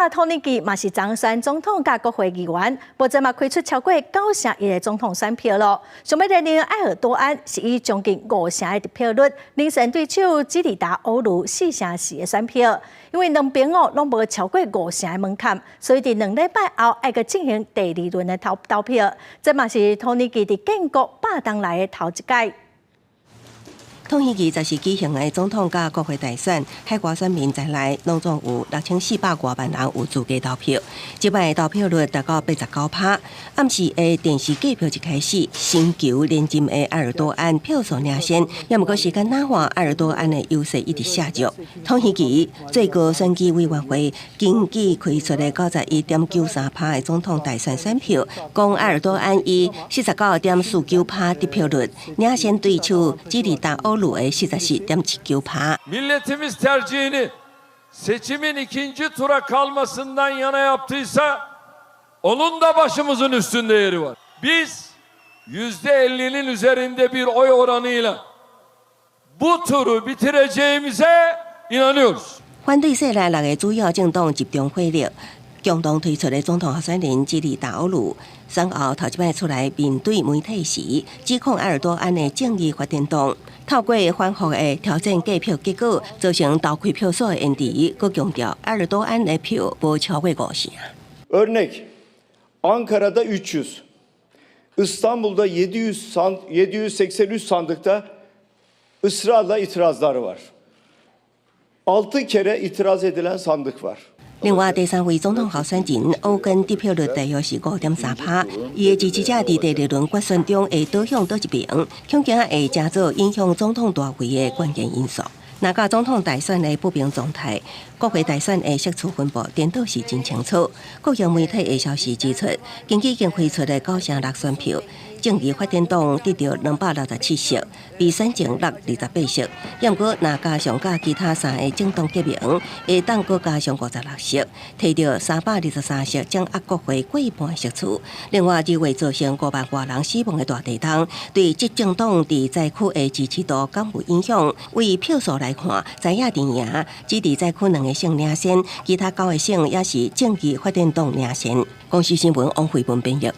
土耳其嘛是當選總統佮國會議員，目前嘛開出超過9成1的總統選票囉。上欲連任埃爾多安是以將近五成的得票率領先對手基里達歐盧4成4的選票，因為兩邊哦攏無超過五成的門檻，所以佇2禮拜後愛閣進行第二輪的投投票。這嘛是土耳其佇建國100冬來的頭一擺。土耳其十四舉行的總統佮國會大選，海外選民在內，攏總有6400外萬人有資格投票。這擺投票率達到89趴。暗時的電視計票一開始，尋求連任的埃爾多安票數領先，也毋過時間若換，埃爾多安的優勢一直下降。土耳其最高選舉委員會根據開出的91.93趴的總統大選選票，講埃爾多安以49.49趴得票率領先對手基里達歐盧的44.79趴。 Milletimiz tercihini seçimin ikinci tura kalmasından yana yaptıysa onun da başımızın üstünde yeri var. Biz %50'nin üzerinde bir oy oranıyla bu turu bitireceğimize inanıyoruz. 反對勢力六个主要政黨集中火力，共同推出的總統候選人基里達歐盧，選後頭一擺出來面對媒體時，指控埃爾多安的正義發展黨透過反覆的調整計票結果，造成投開票所的延遲，閣強調埃爾多安的票無超過五成。 Örnek Ankara'da 300, İstanbul'da 700 783 sandıkta ısrarla itirazlar var. 6 kere itiraz edilen sandık var. 另外，第三位總統候選人歐根得票率大約是5.3趴，伊的支持者佇第二輪決選中會倒向佗一邊，恐驚會成做影響總統大位的關鍵因素。若佮總統大選的不明狀態，國會大選的席次分布顛倒是真清楚。國營媒體的消息指出，根據已經開出的9成6選票，正義發展黨得著267席，比選前落28席。毋過，若加上佮其他三个政黨結盟，會當閣加上56席，提著323席，掌握國會過半席次。另外，2月造成5萬外人死亡的大地震，對執政黨佇災區的支持度敢有影響？為票數來看，在野陣營只佇災區兩個省領先，其他九個省也是正義發展黨領先。公視新聞王慧文編譯。